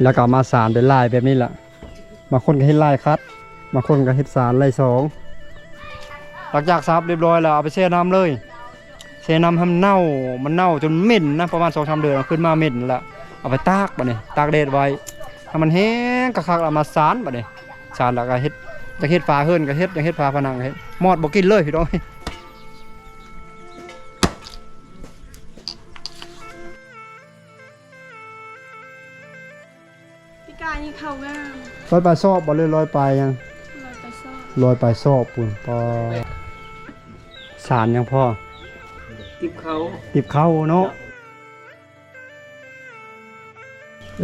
ແລ້ວກໍເອົາມາສານເປັນລາຍແບບນີ້ລະ. ບາງຄົນກໍເຮັດລາຍຂັດ ບາງຄົນກໍເຮັດສານລາຍສອງ. ຫຼັງຈາກສັບຮຽບຮ້ອຍແລ້ວ ເອົາໄປແຊ່ນ້ຳເລີຍ ແຊ່ນ້ຳໃຫ້ມັນເນົ່າ ມັນເນົ່າຈົນເໝັນນະ ປະມານສອງສາມເດືອນ ເອົາຂຶ້ນມາເໝັນແລ້ວ ເອົາໄປຕາກ ບາດນີ້ຕາກແດດໄວ້ ໃຫ້ມັນແຫ້ງຄັກໆ ແລ້ວມາສານ. ບາດນີ້ສານແລ້ວກໍເຮັດ ຢາກເຮັດຝາເຮືອນກໍເຮັດ ຢາກເຮັດຝາຜະໜັງກໍເຮັດ ມອດບໍ່ກິນເລີຍພີ່ນ້ອງ. ປີກາຍນີ້ເຂົ້າງາມ. ຮ້ອຍປາຍຊອບບໍ່ ຫຼືຮ້ອຍປາຍຫຍັງ? ຮ້ອຍປາຍຊອບ ຮ້ອຍປາຍຊອບພຸ້ນ. ປາ ສານຫຍັງພໍ່? ຕິບເຂົ້າ ຕິບເຂົ້າເນາະ.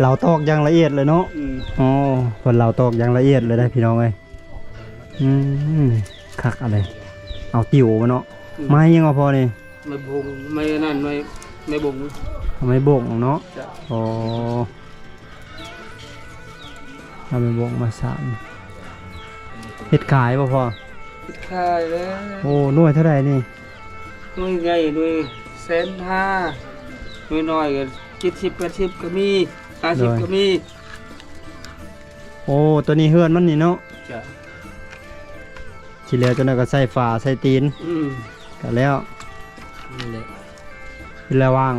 ເລົາຕອກຢ່າງລະອຽດເລີຍເນາະ. ອືມ ອໍ ເພິ່ນເລົາຕອກຢ່າງລະອຽດເລີຍໄດ໋ພີ່ນ້ອງເອີຍ. ອືມ ຄັກອັນໃດ ເອົາຕິວມາເນາະ. ອືມ ໄມ້ຫຍັງເອົາພໍນີ້? ໄມ້ບົງ ໄມ້ນັ້ນ ໄມ້ ໄມ້ບົງ ໄມ້ບົງເນາະ. ຈ້ະ ອໍ ເອົາໄມ້ບົງມາສານ. ເຮັດຂາຍບໍ່ພໍ່? ເຮັດຂາຍແລ້ວ. ໂອ້ ໜ່ວຍເທົ່າໃດນີ້? ໜ່ວຍໃຫຍ່ໜ່ວຍແສນຫ້າ ໜ່ວຍນ້ອຍກໍເຈັດສິບແປດສິບກໍມີ ຫ້າສິບກໍມີ. ໂອ້ ໂຕນີ້ເຮືອນມັນນີ້ເນາະ. ຈ້ະ ທີ່ແລ້ວເຈົ້າໜ້ອຍກໍໃສ່ຝາໃສ່ຕີນ. ອືມ ກໍແລ້ວ ນັ້ນແຫຼະ ເວລາວ່າງ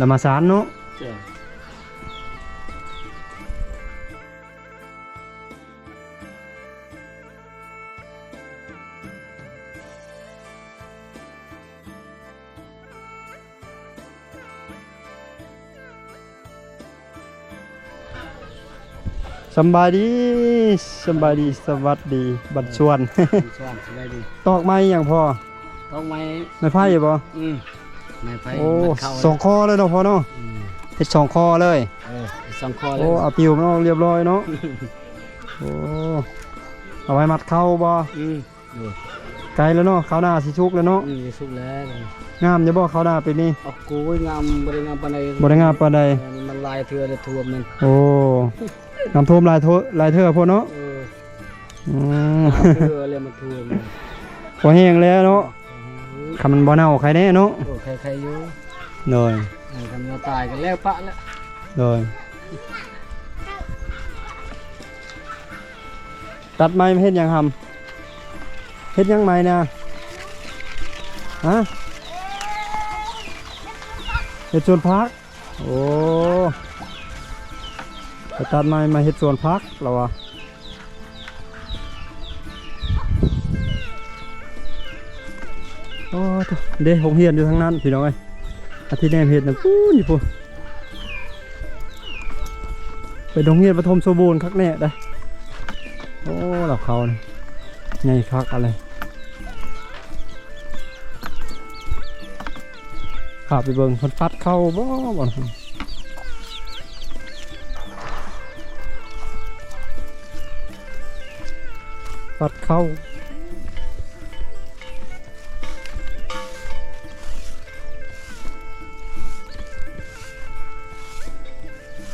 ລະມາສານເນາະ. ຈ້ະ ສຳບາຍດີ ສຳບາຍດີ ສະຫວັດດີ ບັນຊວນ ສະຫວັດດີ. ຕອກໄມ້ຫຍັງພໍ່? ຕອກໄມ້ ໄມ້ໄຜ່ບໍ່? ອືມ ໄມ້ໄຜ່. ໂອ້ ມັດເຂົ້າ ສອງຂໍ້ເລີຍເນາະພໍ່ເນາະ. ອືມ ເຮັດສອງຂໍ້ເລີຍ. ເອີ ເຮັດສອງຂໍ້ເລີຍ. ໂອ້ ເອົາປິວມັນອອກຮຽບຮ້ອຍເນາະ. ໂອ້ ເອົາໄວ້ມັດເຂົ້າບໍ່? ອືມ ໂດຍ ໃກ້ແລ້ວເນາະ ຄາວໜ້າຊິສຸກແລ້ວເນາະ. ອືມ ຊິສຸກແລ້ວ. ງາມຢູ່ບໍ່ຄາວໜ້າປີນີ້? ໂອ້ໂຫ ງາມ ບໍ່ໄດ້ງາມປານໃດ ບໍ່ໄດ້ງາມປານໃດ. ເອີ ມັນຫຼາຍເທື່ອແລ້ວຖ້ວມນັ້ນ. ໂອ້ ນ້ຳຖ້ວມຫຼາຍເທື່ອ ຫຼາຍເທື່ອໂພດເນາະ. ເອີ ອືມ ເທື່ອແລ້ວມັນຖ້ວມ ພໍແຫ້ງແລ້ວເນາະ. ອືມ ຄັນມັນບໍ່ເນົ່າໄຄແນ່ເນາະ. ໂອ້ ໄຄ ໄຄຢູ່. ໂດຍ ເອີ ຄັນມັນຕາຍກໍແລ້ວປະແລ້ວ. ໂດຍ ຕັດໄມ້ມາເຮັດຫຍັງຫຳ? ເຮັດຫຍັງໄມ້ນະ? ຮະ? ເຮັດສວນຜັກ. ໂອ້ ໄປຕັດໄມ້ມາເຮັດສວນຜັກລາວວ່າ. ໂອ້ ເດ້ ໂຮງຮຽນຢູ່ທາງນັ້ນພີ່ນ້ອງເອີຍ. ອາທິດແນມເຮັດນະ ປູ້ນຢູ່ພຸ້ນ. ເປັນໂຮງຮຽນປະຖົມສົມບູນຄັກແນ່ເດ້. ໂອ້ ລາວເຂົ້ານີ້ໃຫຍ່ຄັກອະໄລ. ຂ້າໄປເບິ່ງເພິ່ນຟັດເຂົ້າບໍ່ ບ່ອນ ຟັດເຂົ້າ.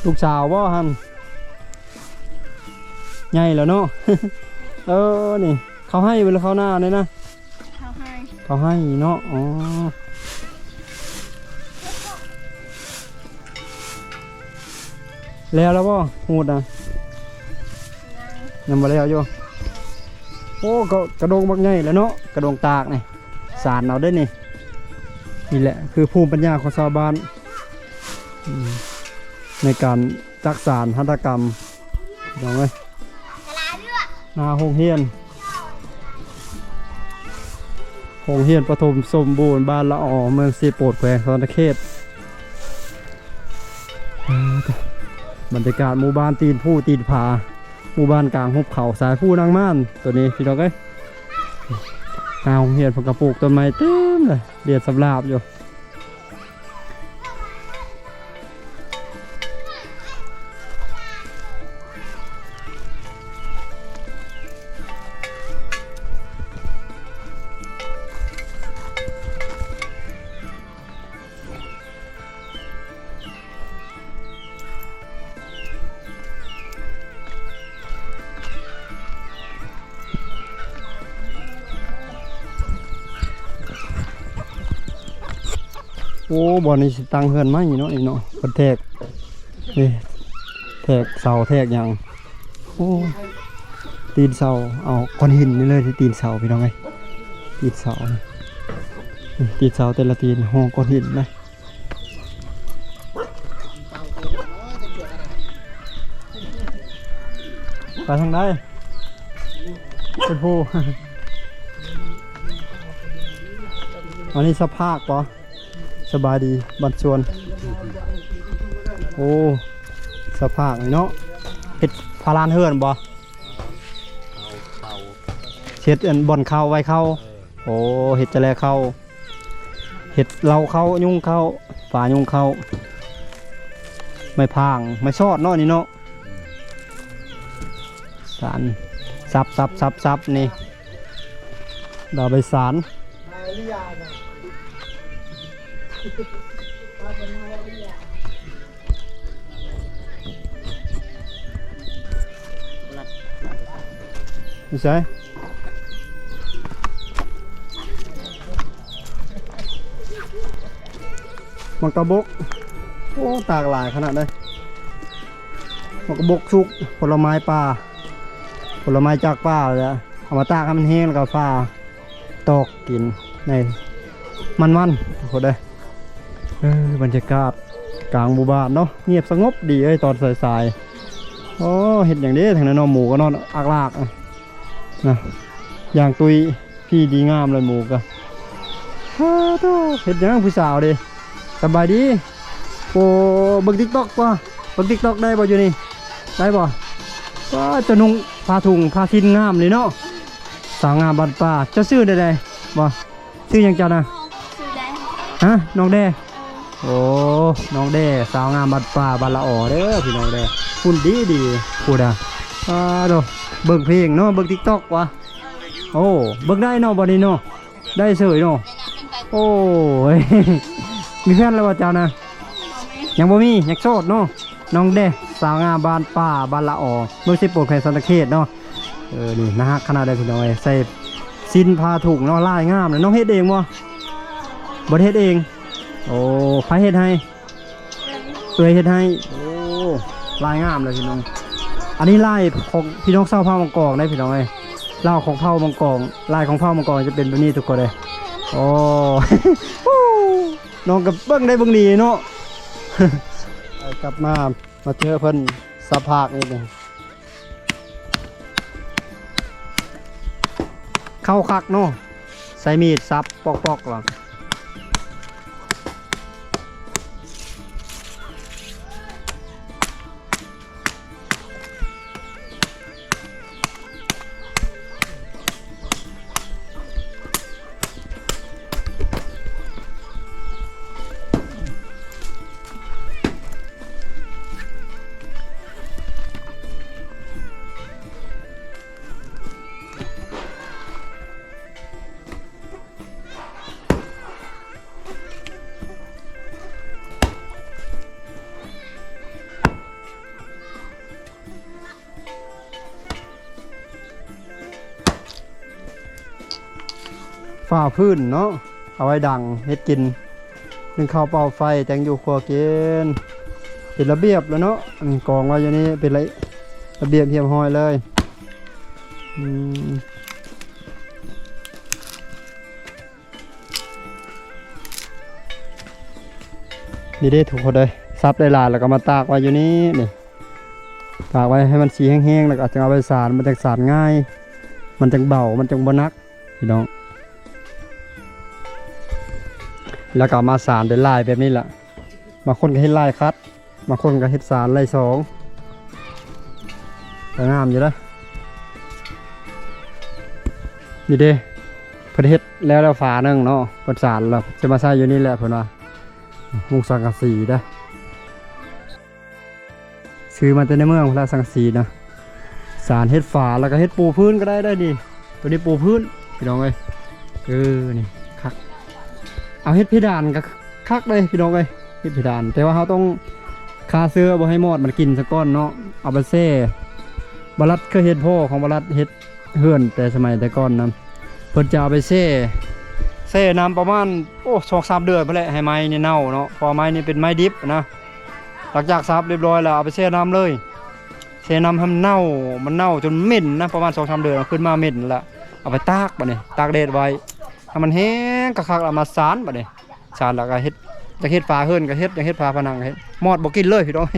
ລູກສາວບໍ່ຫັ້ນ? ໃຫຍ່ແລ້ວເນາະ. ເອີ ນີ້ ເຂົ້າໄຮ່ບໍ່ ຫຼືເຂົ້ານານີ້ນະ? ເຂົ້າໄຮ່ ເຂົ້າໄຮ່ເນາະ. ອໍ ແລ້ວແລ້ວບໍ່ ຮູດນະ? ຍັງ ຍັງບໍ່ແລ້ວຢູ່. ໂອ້ ກໍກະດົງບັກໃຫຍ່ແລ້ວເນາະ ກະດົງຕາກນີ້. ສານເອົາເດ້ນີ້. ນີ້ແຫຼະຄືພູມປັນຍາຂອງຊາວບ້ານ ອືມ ໃນການຈັກສານຫັດຖະກຳ ພີ່ນ້ອງເອີຍ. ໜ້າໂຮງຮຽນ ໂຮງຮຽນປະຖົມສົມບູນ ບ້ານລະອໍ ເມືອງເຊໂປດ ແຂວງສະຫວັນນະເຂດ. ບັນຍາກາດໝູ່ບ້ານຕີນພູຕີນຜາ ໝູ່ບ້ານກາງຫຸບເຂົາ ສາຍພູນາງມ່ານ ໂຕນີ້ພີ່ນ້ອງເອີຍ. ໜ້າໂຮງຮຽນເພິ່ນກໍປູກຕົ້ນໄມ້ເຕັມເລີຍ ລຽນສຳລາບຢູ່. ໂອ້ ບ່ອນນີ້ຊິຕັ້ງເຮືອນໃໝ່ເນາະ ນີ້ເນາະ ເພິ່ນແທກ ນີ້ ແທ ແທກເສົາແທກຫຍັງ. ໂອ້ ຕີນເສົາ ເອົາກ້ອນຫີນນີ້ເລີຍ ຕີນເສົາ ພີ່ນ້ອງເອີຍ. ຕີນເສົາ ຕີນເສົາແຕ່ລະຕີນ ຫ້ອງກ້ອນຫີນນະ. ໄປທາງໃດ? ເປັນຜູ້ ອັນນີ້ສະພາກບໍ່? ສະບາຍດີ ບ້ານສວນ. ໂອ້ ສະພາກນີ້ເນາະ. ເຮັດພາລານເຮືອນບໍ່? ເຮັດອັນບ່ອນເຂົ້າໄວ້ເຂົ້າ. ໂອ້ ເຮັດຈະແລເຂົ້າ ເຮັດເລົາເຂົ້າ ຍຸງເຂົ້າ ຝາຍຸງເຂົ້າ. ໄມ້ພາງ ໄມ້ຊອດເນາະ ນີ້ເນາະ. ສານ ສັບ ສັບ ສັບ ສັບ ນີ້ ດາວໃບສານ. ຢູ່ໃສ? ໝາກຕະບົກ ໂອ້ ຕາກຫຼາຍຂະໜາດໃດ. ໝາກຕະບົກສຸກ ຜົນລະໄມ້ປ່າ ຜົນລະໄມ້ຈາກປ່າແຫຼະ ເອົາມາຕາກໃຫ້ມັນແຫ້ງ ແລ້ວກໍຝາຕອກກິນໃນມັນໆ ທຸກຄົນເດີ. ເອີ ບັນຍາກາດກາງໝູ່ບ້ານເນາະ ງຽບສະຫງົບດີເອີຍ ຕອນສາຍໆ. ໂອ້ ເຮັດຫຍັງເດ້ທາງນັ້ນເນາະ ໝູກໍນອນອາກລາກນະ ຢ່າງຕຸ້ຍ ພີດີງາມເລີຍໝູກະ. ໂອ້ໂຕ ເຮັດຫຍັງຜູ້ສາວເດ້? ສະບາຍດີ. ໂອ້ ເບິ່ງຕິກຕັອກກວ່າ ເບິ່ງຕິກຕັອກໄດ້ບໍ່ຢູ່ນີ້? ໄດ້ບໍ່? ວ້າ ເຈົ້ານຸ່ງຜ້າຖົງຜ້າສິ້ນງາມເລີຍເນາະ. ສາວງາມບ້ານປ່າ ເຈົ້າຊື່ແນວໃດບໍ່? ຊື່ຫຍັງເຈົ້ານະ? ຊື່ແດ. ຮະ? ນ້ອງແດ. ໂອ້ ນ້ອງແດ ສາວງາມບ້ານປ່າ ບ້ານລະອໍເດີພີ່ນ້ອງເດີ ຫຸ່ນດີດີພຸ້ນນະ. ອາໂດ ເບິ່ງເພງເນາະ ເບິ່ງຕິກຕັອກວ່າ. ໂອ້ ເບິ່ງໄດ້ເນາະ ບັດນີ້ເນາະ ໄດ້ເສີຍເນາະ. ໂອ້ຍ ມີແຟນແລ້ວບໍ່ເຈົ້ານະ? ຍັງບໍ່ມີ ຍັງໂສດເນາະ. ນ້ອງແດ ສາວງາມບ້ານປ່າ ບ້ານລະອໍ ເມືອງເຊໂປນ ແຂວງສະຫວັນນະເຂດເນາະ. ເອີ ນີ້ໜ້າຮັກຂະໜາດໃດພີ່ນ້ອງເອີຍ ໃສ່ສິ້ນຜ້າຖົງເນາະ ລາຍງາມເນາະ. ນ້ອງເຮັດເອງບໍ່? ບໍ່ໄດ້ເຮັດເອງ. ໂອ້ ໃຜເຮັດໃຫ້? ເອື້ອຍເຮັດໃຫ້. ໂອ້ ລາຍງາມເລີຍພີ່ນ້ອງ. ອັນນີ້ລາຍຂອງພີ່ນ້ອງຊາວເຜົ່າມັງກອງເດ້ພີ່ນ້ອງເອີຍ ລາວຂອງເຜົ່າມັງກອງ. ລາຍຂອງເຜົ່າມັງກອງຈະເປັນແບບນີ້ທຸກຄົນເດ້. ໂອ້ ນ້ອງກໍເບິ່ງໄດ້ເບິ່ງດີເນາະ. ໄປກັບມາ ມາເຈີເພິ່ນສະພາກນີ້ ເຂົ້າຄັກເນາະ ໃຊ້ມີດສັບປອກໆ ລະ ຝາຟືນເນາະ ເອົາໄວ້ດັງເຮັດກິນ ໜຶ້ງເຂົ້າເປົ່າໄຟ ແຕ່ງຢູ່ຄົວກິນ ເປັນລະບຽບແລ້ວເນາະ. ອັນນີ້ກອງໄວ້ຢູ່ນີ້ເປັນລະ ລະບຽບຮຽບຮ້ອຍເລີຍ. ອືມ ນີ້ເດ້ທຸກຄົນເອີຍ ສັບໄດ້ຫຼາຍແລ້ວກໍມາຕາກໄວ້ຢູ່ນີ້ ນີ້ ຕາກໄວ້ໃຫ້ມັນສີແຫ້ງໆ ແລ້ວກໍຈຶ່ງເອົາໄປສານ ມັນຈັ່ງສານງ່າຍ ມັນຈັ່ງເບົາ ມັນຈັ່ງບໍ່ໜັກ ພີ່ນ້ອງ. ແລ້ວກໍເອົາມາສານເປັນລາຍແບບນີ້ລະ ບາງຄົນກໍເຮັດລາຍຂັດ ບາງຄົນກໍເຮັດສານລາຍສອງ ກໍງາມຢູ່ເດ້. ນີ້ເດ້ ເພິ່ນເຮັດແລ້ວ ແລ້ວຝາໜຶ່ງເນາະ ເພິ່ນສານແລ້ວ ຈະມາໃສ່ຢູ່ນີ້ແຫຼະ ເພິ່ນວ່າ ມຸງສັງກະສີເດ້. ຊື້ມາແຕ່ໃນເມືອງພຸ້ນລະ ສັງກະສີນະ ສານເຮັດຝາ ແລ້ວກໍເຮັດປູພື້ນກໍໄດ້ ໄດ້ນີ້ ໂຕນີ້ປູພື້ນ ພີ່ນ້ອງເອີຍ. ເອີ ນີ້ຄັກ ເອົາເຮັດເພດານກໍຄັກເດ້ ພີ່ນ້ອງເອີຍ ເຮັດເພດານ ແຕ່ວ່າເຮົາຕ້ອງຂ້າເຊື້ອບໍ່ໃຫ້ມອດມັນກິນຊະກ່ອນເນາະ. ເອົາໄປແຊ່ ບາລັດເຄີຍເຫັນພໍ່ຂອງບາລັດເຮັດເຮືອນແຕ່ສະໄໝແຕ່ກ່ອນນະ ເພິ່ນຈະເອົາໄປແຊ່ ແຊ່ນ້ຳປະມານ ໂອ້ ສອງສາມເດືອນພຸ້ນແຫຼະ ໃຫ້ໄມ້ນີ້ເນົ່າເນາະ ເພາະວ່າໄມ້ນີ້ເປັນໄມ້ດິບນະ. ຫຼັງຈາກສັບຮຽບຮ້ອຍແລ້ວ ເອົາໄປແຊ່ນ້ຳເລີຍ ແຊ່ນ້ຳໃຫ້ມັນເນົ່າ ມັນເນົ່າຈົນເໝັນນະ ປະມານສອງສາມເດືອນ ເອົາຂຶ້ນມາເໝັນລະ ເອົາໄປຕາກ ບາດນີ້ຕາກແດດໄວ້ ໃຫ້ມັນແຫ້ງຄັກໆ ລະມາສານ ບາດນີ້ສານລະກະເຮັດ ຢາກເຮັດຝາເຮືອນກະເຮັດ ຢາກເຮັດຝາຜະໜັງກະເຮັດ ມອດບໍ່ກິນເລີຍພີ່ນ້ອງ.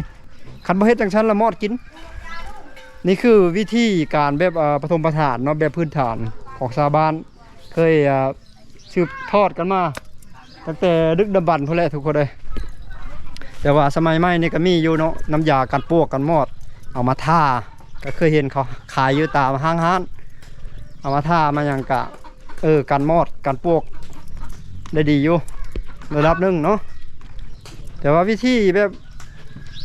ຄັນບໍ່ເຮັດຈັ່ງຊັ້ນລະມອດກິນ. ນີ້ຄືວິທີການແບບ ເອີ ປະຖົມປະຖານເນາະ ແບບພື້ນຖານຂອງຊາວບ້ານ ເຄີຍ ເອີ ສືບທອດກັນມາຕັ້ງແຕ່ດຶກດຳບັນພຸ້ນແຫຼະທຸກຄົນເອີຍ. ແຕ່ວ່າສະໄໝໃໝ່ນີ້ກະມີຢູ່ເນາະ ນ້ຳຢາກັນປວກກັນມອດ ເອົາມາທາ ກະເຄີຍເຫັນເຂົາຂາຍຢູ່ຕາມຫ້າງຮ້ານ ເອົາມາທາມາຫຍັງກະ ເອີ ກັນມອດກັນປວກໄດ້ດີຢູ່ລະດັບໜຶ່ງເນາະ. ແຕ່ວ່າວິທີແບບ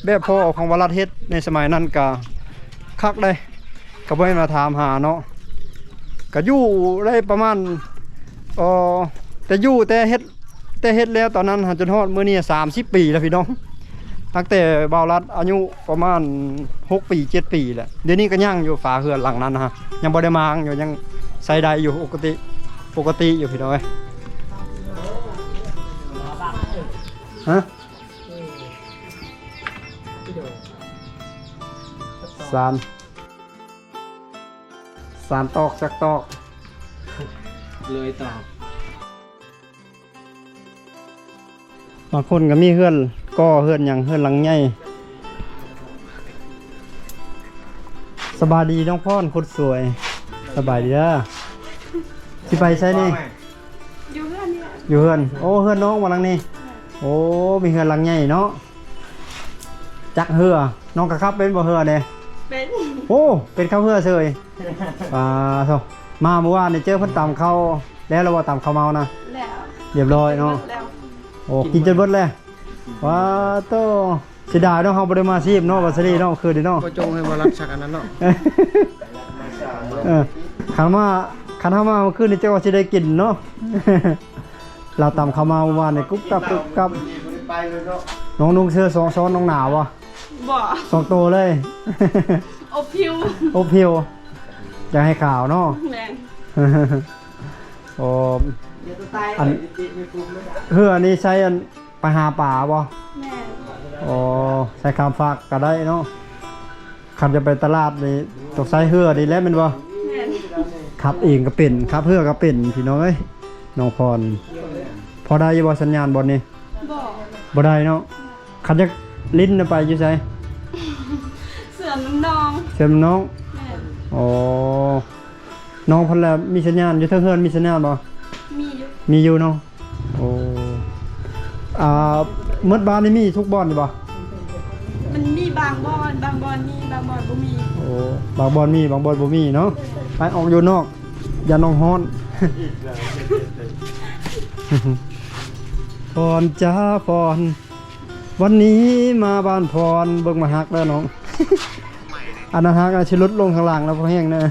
ແບບພໍ່ຂອງວະລັດເຮັດໃນສະໄໝນັ້ນກະຄັກເດ້ ກະບໍ່ແມ່ນວ່າຖາມຫາເນາະ ກະຢູ່ໄດ້ປະມານ ເອີ ແຕ່ຢູ່ແຕ່ເຮັດ ແຕ່ເຮັດແລ້ວຕອນນັ້ນຫາຈົນຮອດມື້ນີ້ສາມສິບປີແລ້ວພີ່ນ້ອງ. ຕັ້ງແຕ່ບ່າວລັດອາຍຸປະມານຫົກປີເຈັດປີແຫຼະ ດຽວນີ້ກະຍັງຢູ່ ຝາເຮືອນຫຼັງນັ້ນນະ ຍັງບໍ່ໄດ້ມ້າງຢູ່ ຍັງໃຊ້ໄດ້ຢູ່ປົກກະຕິ ປົກກະຕິຢູ່ພີ່ນ້ອງເອີຍ. ຮະ? ສານ ສານຕອກຈັກຕອກ ເລີຍຕອກ. ບາງຄົນກະມີເຮືອນ ກໍ່ເຮືອນຫຍັງ ເຮືອນຫຼັງໃຫຍ່. ສະບາຍດີນ້ອງພອນຄົນສວຍ ສະບາຍດີເດີ. ຊິໄປໃສນີ້? ຢູ່ເຮືອນນີ້ແຫຼະ ຢູ່ເຮືອນ. ໂອ້ ເຮືອນນ້ອງບໍ່ຫຼັງນີ້? ໂອ້ ມີເຮືອນຫຼັງໃຫຍ່ເນາະ. ຈັກເຮືອ ນ້ອງກະຂັບເປັນບໍ່ເຮືອເດ້? ເປັນ. ໂອ້ ເປັນຂັບເຮືອເສີຍ. ປາໂທ້ ມາມື້ວານນີ້ເຈີເພິ່ນຕຳເຂົ້າ ແລ້ວລະບໍ່ ຕຳເຂົ້າເມົານະ? ແລ້ວ ລຽບຮ້ອຍເນາະ. ໂອ້ ກິນຈົນເບິດແລ້ວ. ປາໂທ້ ເສຍດາຍເນາະ ເຮົາບໍ່ໄດ້ມາຊີມເນາະ ວັດສະລີເນາະ ຄືນນີ້ເນາະ. ບໍ່ຈົ່ງໃຫ້ບໍ່ລັກສັກອັນນັ້ນເນາະ. ເອີ ຄັນມາ ຄັນເຮົາມາມື້ຄືນນີ້ ເຈົ້າວ່າຊິໄດ້ກິນເນາະ. ລາວຕຳເຂົ້າມາມື້ວານນີ້ ກຸບກັບກຸບກັບ. ນ້ອງນຸ່ງເສື້ອສອງຊ້ອນ ນ້ອງໜາວບໍ່? ບໍ່ ສອງໂຕເລີຍ. ອົບຜິວ ອົບຜິວ ຢາກໃຫ້ຂາວເນາະ. ແມ່ນ. ໂອ້ ອັນ ເຮືອນີ້ໃຊ້ອັນ ໄປຫາປາບໍ່? ແມ່ນ. ອໍ ໃຊ້ຂ້າມຟາກກະໄດ້ເນາະ. ຄັນຈະໄປຕະຫຼາດນີ້ຕ້ອງໃຊ້ເຮືອນີ້ແຫຼະແມ່ນບໍ່? ແມ່ນ. ຂັບເອງກະເປັນ ຂັບເຮືອກະເປັນພີ່ນ້ອງເອີຍ. ນ້ອງພອນ ພໍໄດ້ຢູ່ບໍ່ສັນຍານບ່ອນນີ້? ບໍ່ ບໍ່ໄດ້ເນາະ. ຄັນຢາກຫຼິ້ນນະ ໄປຢູ່ໃສ? ເຊື່ອມນ້ຳໜອງ ເຊື່ອມນ້ຳໜອງ. ແມ່ນ. ອໍ ນ້ອງເພິ່ນລະມີສັນຍານ ຢູ່ເທິງເຮືອນມີສັນຍານບໍ່? ມີຢູ່ ມີຢູ່ເນາະ. ໂອ້ ອ່າ ໝົດບ້ານນີ້ມີທຸກບ່ອນຢູ່ບໍ່? ມັນມີບາງບ່ອນ ບາງບ່ອນມີ ບາງບ່ອນບໍ່ມີ. ໂອ້ ບາງບ່ອນມີ ບາງບ່ອນບໍ່ມີເນາະ. ໄປອອກຢູ່ນອກ ຢ້ານນ້ອງຮ້ອນ. ພອນຈ້າພອນ ວັນນີ້ມາບ້ານພອນ ເບິ່ງໝາກຮັກແລ້ວນ້ອງ. ອັນນັ້ນຮັກອາດຊິຫຼຸດລົງຂ້າງຫຼັງແລ້ວ ພໍແຮງນະ.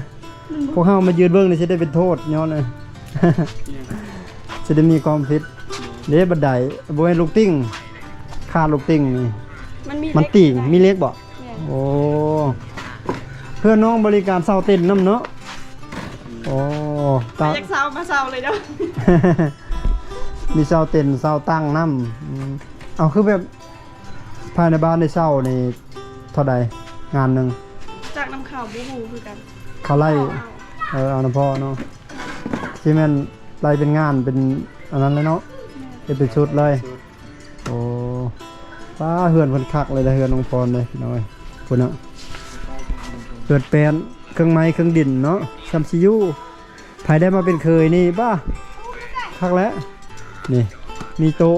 ພວກເຮົາມາຢືນເບິ່ງນີ້ຊິໄດ້ເປັນໂທດຍ້ອນ ຊິໄດ້ມີຄວາມຜິດເດ້. ບັນໄດ ບໍ່ແມ່ນລູກຕິ່ງ ຄາດລູກຕິ່ງນີ້ ມັນມີ ມັນຕິ່ງ ເຫຼັກ ມີເຫຼັກບໍ່? ແມ່ນ. ໂອ້ ເພື່ອນນ້ອງບໍລິການເຊົາເຕັນນຳເນາະ. ໂອ້ ຕາ ຢາກເຊົາມາເຊົາເລີຍເດີ້. ມີເຊົາເຕັນເຊົາຕັ່ງນຳ. ອືມ ເອົາ ຄືແບບ ພາຍໃນບ້ານໄດ້ເຊົ່ານີ້ເທົ່າໃດງານໜຶ່ງ? ຈັກນຳເຂົາ ບໍ່ຮູ້ຄືກັນ. ເຂົາໄລ່ ເອົາ ເອີ ເອົານຳພໍ່ເນາະ. ຊິແມ່ນໄລ່ເປັນງານເປັນອັນນັ້ນແຫຼະເນາະ. ແມ່ນ. ເຮັດເປັນຊຸດເລີຍ. ໂອ້ ປ້າ ເຮືອນເພິ່ນຄັກເລີຍ ເຮືອນນ້ອງພອນເດ້ພີ່ນ້ອງເອີຍ. ພຸ້ນນະ ເຮືອນແປ້ນ ເຄື່ອງໄມ້ເຄື່ອງດິນເນາະ ຊ່ຳຊິຢູ່. ໃຜໄດ້ມາເປັນເຂີຍນີ້ ປ້າ ຄັກແຫຼະ. ນີ້ ມີໂຕະ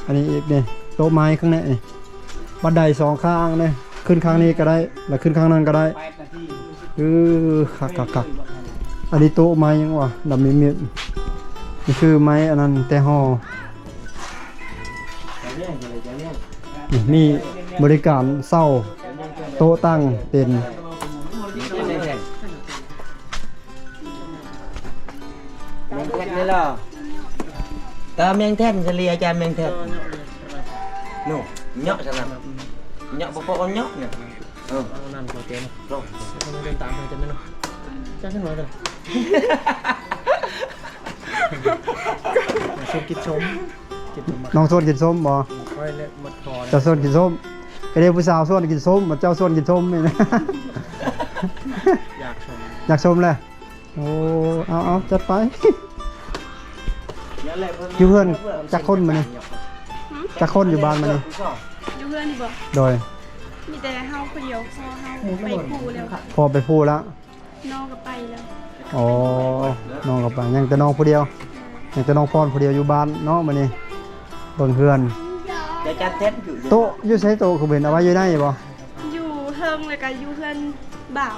ອັນນີ້ອີກນີ້ ໂຕະໄມ້ຂ້າງໃນນີ້ ບັນໄດສອງຂ້າງນີ້ ຂຶ້ນຂ້າງນີ້ກະໄດ້ ລະຂຶ້ນຂ້າງນັ້ນກະໄດ້. ເອີ ຄັກໆໆ. ອັນນີ້ໂຕະໄມ້ຫຍັງວະ ດຳມິດໆ. ນີ້ຄືໄມ້ອັນນັ້ນແຕ່ຫໍ່. ນີ້ ມີບໍລິການເຊົ່າໂຕະຕັ່ງເຕັນ. ແມງແທນນີ້ລະ ຕາແມງແທນ ສະເລຍ ອາຈານແມງແທນ. ໂນ ເຍາະຊັ້ນນະ ເຍາະບໍ່ພໍເຍາະນະ. ເອີ ເອົານັ້ນເຂົ້າເຕັມ ເອົາເດີນຕາມເຂົາເຕັມເນາະ. ຈັກໜ້ອຍກະໄດ້ ຊົມກິນຊົມ ກິນຊົມ ນ້ອງຊົນກິນສົ້ມບໍ່? ຂ້ອຍແລະໝົດພໍ ເຈົ້າຊົນກິນສົ້ມ. ກໍເດ້ຜູ້ສາວຊວນກິນສົ້ມ ເຈົ້າຊວນກິນສົ້ມນີ້ນະ. ຢາກຊົມ ຢາກຊົມແຫຼະ. ໂອ້ ເອົາໆ ຈັດໄປ. ຢູ່ເຮືອນຈັກຄົນມື້ນີ້? ຫືມ? ຈັກຄົນຢູ່ບ້ານມື້ນີ້? ຢູ່ເຮືອນນີ້ບໍ່? ໂດຍ ມີແຕ່ເຮົາຜູ້ດຽວ ພໍ່ເຮົາໄປພູແລ້ວ ພໍ່ໄປພູແລ້ວ. ນ້ອງກໍໄປແລ້ວ. ອໍ ນ້ອງກໍໄປ ຍັງແຕ່ນ້ອງຜູ້ດຽວ ຍັງແຕ່ນ້ອງພອນຜູ້ດຽວຢູ່ບ້ານເນາະມື້ນີ້. ເບິ່ງເຮືອນ ຈະຈັດແທ້ນຄື ໂຕະຢູ່ໃສ? ໂຕະຄືເຫັນເອົາໄວ້ຢູ່ໃນບໍ່? ຢູ່ເທິງ ແລ້ວກໍຢູ່ເຮືອນບ່າວ.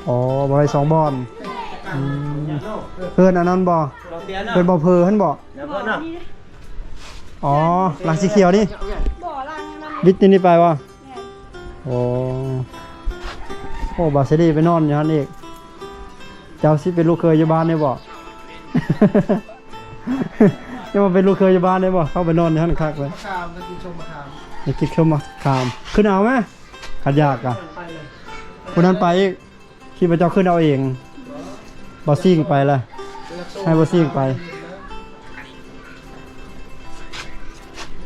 ອໍ ບໍ່ໄດ້ສອງບ່ອນ. ອືມ ເຮືອນອັນນັ້ນບໍ່? ເຮືອນບໍ່ເພີຫັ້ນບໍ່? ບໍ່ ນີ້ເດ້. ອໍ ຫຼັງສີຂຽວນີ້? ບໍ່ ຫຼັງນັ້ນ ບິດນີ້ໄປບໍ່? ແມ່ນ. ໂອ້ ໂອ້ ບາສະດີໄປນອນຢູ່ຫັ້ນອີກ. ເຈົ້າຊິເປັນລູກເຂີຍຢູ່ບ້ານໄດ້ບໍ່? ເຈົ້າມາເປັນລູກເຂີຍຢູ່ບ້ານໄດ້ບໍ່? ເຂົ້າໄປນອນຢູ່ຫັ້ນຄັກເລີຍ. ມະຂາມ ໄປກິນຊົມມະຂາມ ໄປກິນຊົມມະຂາມ. ຂຶ້ນເອົາແມ ຄັນຢາກກະ ຜູ້ນັ້ນໄປອີກ. ຄິດວ່າເຈົ້າຂຶ້ນເອົາເອງ. ບໍ່ຊິງໄປລະ ໃຫ້ບໍ່ຊິງໄປ.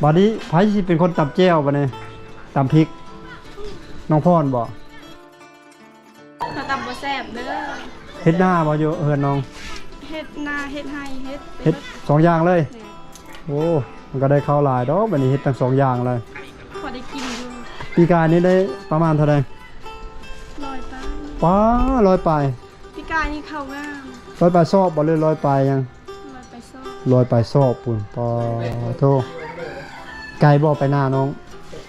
ບາດນີ້ໃຜຊິເປັນຄົນຕຳແຈ່ວບາດນີ້? ຕຳພິກ ນ້ອງພອນບໍ່? ເຂົາຕຳບໍ່ແຊບເດີ. ເຮັດນາບໍ່ຢູ່ເຮືອນນ້ອງ? ເຮັດນາ ເຮັດໄຮ່ ເຮັດ ເຮັດສອງຢ່າງເລີຍ. ແມ່ນ. ໂອ້ ມັນກໍໄດ້ເຂົ້າຫຼາຍດອກ ບາດນີ້ເຮັດທັງສອງຢ່າງເລີຍ. ພໍໄດ້ກິນຢູ່. ປີກາຍນີ້ໄດ້ປະມານເທົ່າໃດ? ຮ້ອຍປາຍ. ປ້າ ຮ້ອຍປາຍ. ປີກາຍນີ້ເຂົ້າງາມ. ຮ້ອຍປາຍຊອບບໍ່ ຫຼື ຮ້ອຍປາຍຫຍັງ? ຮ້ອຍປາຍຊອບ. ຮ້ອຍປາຍຊອບພຸ້ນ. ປາໂທ ໄກບໍ່ໄປນານ້ອງ?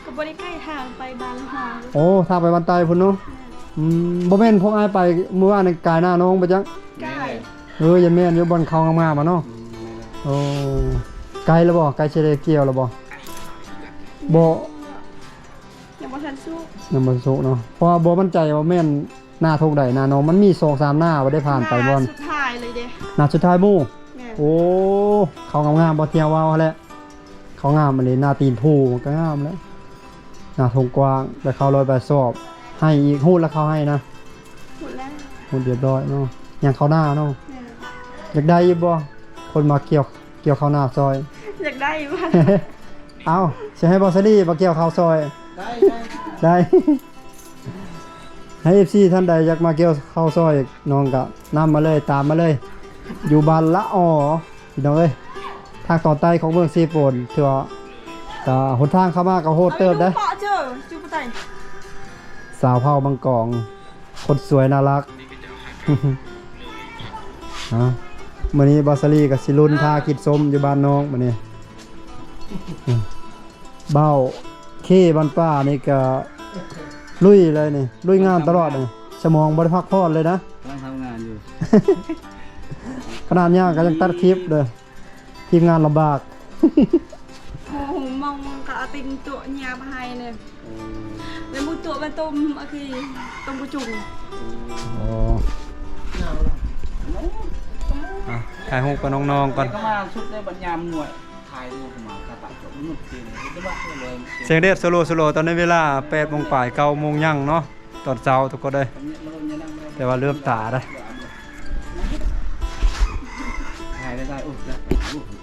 ກໍບໍ່ໄດ້ໄກ ທາງໄປບ້ານລະຫອງ. ໂອ້ ທາງໄປບ້ານໃຕ້ພຸ້ນເນາະ. ແມ່ນ. ອືມ ບໍ່ແມ່ນພວກອ້າຍໄປມື້ວານນີ້ກາຍນານ້ອງໄປຈັກ? ໄກ. ເອີ ຢ່າແມ່ນຢູ່ ບ່ອນເຂົ້າງາມໆ ອະເນາະ. ອືມ ແມ່ນແລ້ວ. ໂອ້ ໄກແລ້ວບໍ່? ໃກ້ຊິໄດ້ກ່ຽວແລ້ວບໍ່? ບໍ່ ຍັງບໍ່ທັນສຸກ. ຍັງບໍ່ສຸກເນາະ ເພາະວ່າບໍ່ໝັ້ນໃຈວ່າແມ່ນນາທົ່ງໃດນານ້ອງ ມັນມີສອງສາມນາບໍ່ໄດ້ຜ່ານໄປບ່ອນ. ນາສຸດທ້າຍເລີຍເດ້. ນາສຸດທ້າຍໝູ່. ແມ່ນ. ໂອ້ ເຂົ້າງາມໆ ບໍ່ ທ່ຽວເວົ້າຫັ້ນແຫຼະ. ເຂົ້າງາມອີ່ຫຼີ ນາຕີນພູມັນກໍງາມແຫຼະ. ນາທົ່ງກວ້າງ ໄດ້ເຂົ້າຮ້ອຍປາຍຊອບ. ໄຮ່ອີກ ຮູດລະເຂົ້າໄຮ່ນະ? ຮູດແລ້ວ ຮູດຮຽບຮ້ອຍເນາະ. ຍັງເຂົ້ານາເນາະ. ແມ່ນ. ຢາກໄດ້ຢູ່ບໍ່ ຄົນມາກ່ຽວ ກ່ຽວເຂົ້ານາຊ່ອຍ? ຢາກໄດ້ຢູ່. ເອົ້າ ຊິໃຫ້ບໍ່ສາລີມາກ່ຽວເຂົ້າຊ່ອຍ? ໄດ້ ໄດ້ ໄດ້. ໃຫ້ເອັຟຊີທ່ານໃດຢາກມາກ່ຽວເຂົ້າຊ່ອຍນ້ອງກໍນຳມາເລີຍ ຕາມມາເລີຍ ຢູ່ບ້ານລະອໍ ພີ່ນ້ອງເອີຍ. ທາງຕອນໃຕ້ຂອງເມືອງເຊໂປນ ຖືວ່າ ກໍຫົນທາງເຂົ້າມາກໍໂຫດເຕີບເດ້. ສາວເຜົ່າມັງກອງ ຄົນສວຍໜ້າຮັກ. ເອົ້າ ມື້ນີ້ບ່າວສາລີກໍຊິລຸນພາກິນສົ້ມຢູ່ບ້ານນ້ອງມື້ນີ້. ບ່າວເຄບ້ານປ່ານີ້ກໍລຸຍເລີຍນີ້ ລຸຍງານຕະຫຼອດນີ້ ສະໝອງບໍ່ໄດ້ພັກຜ່ອນເລີຍນະ. ກຳລັງທຳງານຢູ່ ຂະໜາດຍ່າງກໍຍັງຕັດຄລິບເດີ້. ທີມງານລຳບາກ. ໂອ້ໂຫ ມອງມັນກໍເອົາຕີນຕົວະຫຍ້າມາໃຫ້ເລີຍ. ໂອ້ ແລ້ວມື້ຕົວະມາຕົ້ມ ໂອເຄ ຕົ້ມກະຈຸງ. ອໍ ອ່ະ ຖ່າຍຮູບກັບນ້ອງໆກ່ອນ. ກໍມາສຸດໃນບັນຍາມງວຍ ຖ່າຍຮູບມາກະຕະຈົບນຸດເກມ ສຽງແດດສະໂລໆ ຕອນນີ້ເວລາແປດໂມງປາຍ ເກົ້າໂມງຍັງເນາະ. ຕອນເຊົ້າທຸກຄົນເອີຍ ແຕ່ວ່າເລີ່ມຕາໄດ້. ໄດ້ ໄດ້ ໄດ້ ໂອ້ ໄດ້ ໂອ້